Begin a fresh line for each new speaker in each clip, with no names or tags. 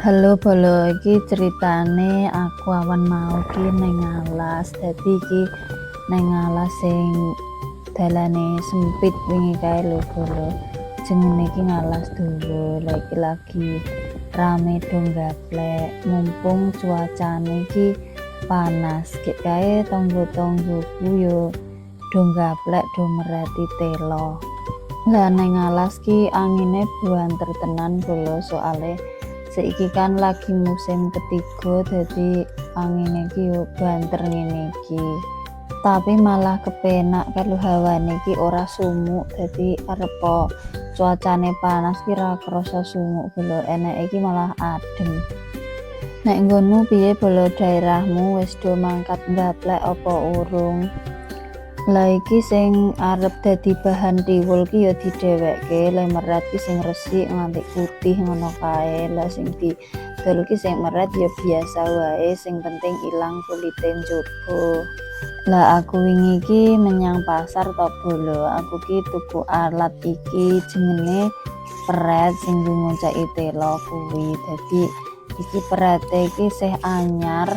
Halo bolo, iki ceritane aku awan mau ki neng alas. Dadi iki neng alas sing dalane sempit wingi kae lho bolo. Jenenge iki ngalas dawa. Lah iki lagi rame do gaplek, mumpung cuacane iki panas. Gek kae tangga-tanggaku yo do gaplek do mereti telo. Lah neng alas ki angine buanter tenan bolo, soale saiki kan lagi musim ketiga, dadi angine iki yo banter ngene iki. Tapi malah kepenak kalau hawane iki ora sumuk, dadi arepa cuacane panas ki ra krasa sumuk bolo, eneke iki malah adem. Nek nggonmu piye bolo, daerahmu wis do mangkat gaplek apa urung? Lah iki sing arep dadi bahan tiwul ki ya didhewekke, le meret ki sing resik nganti putih ngono kae. Lah sing didol ki sing meret ya biasa wae, sing penting ilang kulite njaba. Lah aku wingi ki menyang pasar to bolo, aku ki tuku alat iki jenenge peret sing nggo ngonceki telo kuwi. Dadi iki perete iki isih anyar,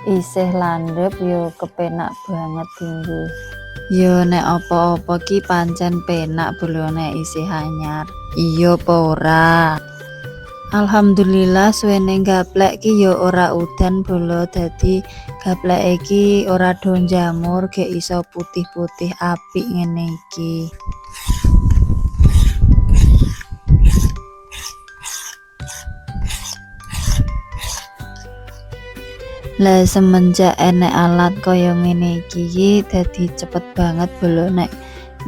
isih landhep, ya kepenak banget dienggo. Ya nek apa-apa ki pancen penak bolo nek isih anyar. Iya apa ora? Alhamdulillah suwene gaplek ki ya ora udan bolo, dadi gapleke iki ora do njamur, gek iso putih-putih apik ngene iki. Lah semenjak enek alat kaya ngene iki ki dadi cepet banget bolo nek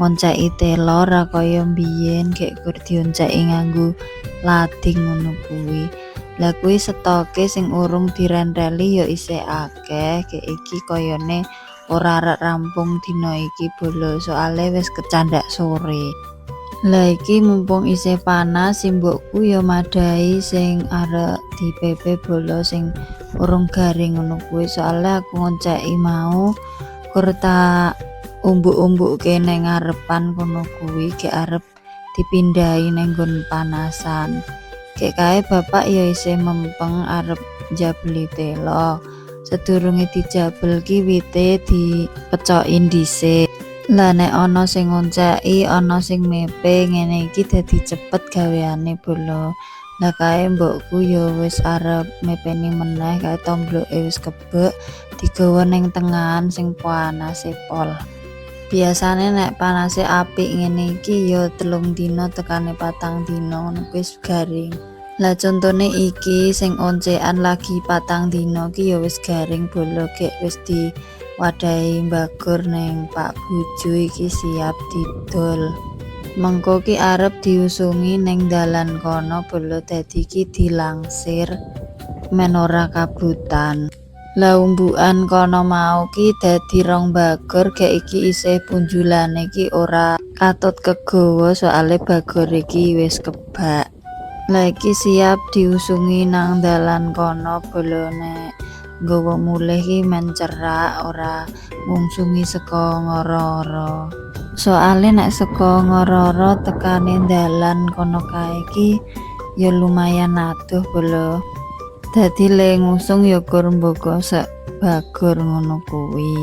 ngonceki telo, ora kaya mbiyen gek gur dionceki nganggo lading ngono kuwi. Lah kuwi stoke sing urung direnteli ya isih akeh, gek iki kayane ora arep rampung dina iki bolo, soale wis kecandak sore. Lah iki mumpung isih panas, simbokku ya madhahi sing arep dipepe bolo sing urung garing ngono kuwi, soale aku ngonceki mau kur tak umbuk-umbukke neng ngarepan kono kuwi, gek arep dipindahi neng nggon panasan. Gek kae bapak ya isih mempeng arep njabeli telo. Sedurunge dijabel ki wite dipecoki dhisik. Lah nek ana sing ngonceki, ana sing mepe ngene iki dadi cepet gaweane bolo. Lah kae mbokku ya wis arep mepeni meneh, kae tombloke wis kebek digawa ning tengahan sing panase pol. Biasane nek panase apik ngene iki ya 3 dina tekane 4 dina ngono kuwi wis garing. Lah contone iki sing oncekan lagi 4 dina ki ya wis garing bolo, gek wis diwadahi mbagor ning Pak Bojo iki siap didol. Mengko ki arep diusungi ning dalan kono bolo, dadi ki dilangsir men ora kabutan. Lah umbukan kono mau ki dadi 2 bagor, gek iki isih punjulane ki ora katut kegawa soale bagor iki wis kebak. Lah iki siap diusungi nang dalan kono bolo, nek nggawa mulih ki men cerak ora ngungsungi saka ngoro-oro. Soale nek saka ngoro-oro tekane dalan kono kae ki ya lumayan adoh bolo. Dadi le ngusung ya kur mboko sek bagor ngono kuwi.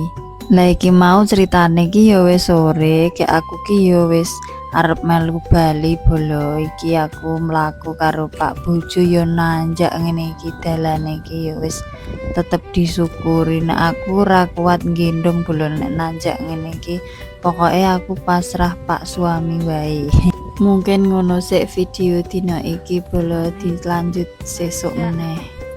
Lah iki mau ceritane ki ya wis sore, gek aku ki ya wis arep melu bali bolo. Iki aku mlaku karo Pak Bojo ya nanjak ngene iki dalane iki ya wis tetep disyukuri. Nek aku ora kuat nggendong bolo nek nanjak ngene iki, pokoke aku pasrah Pak suami wae. Mungkin ngono sik video dina iki bolo, dilanjut sesuk meneh.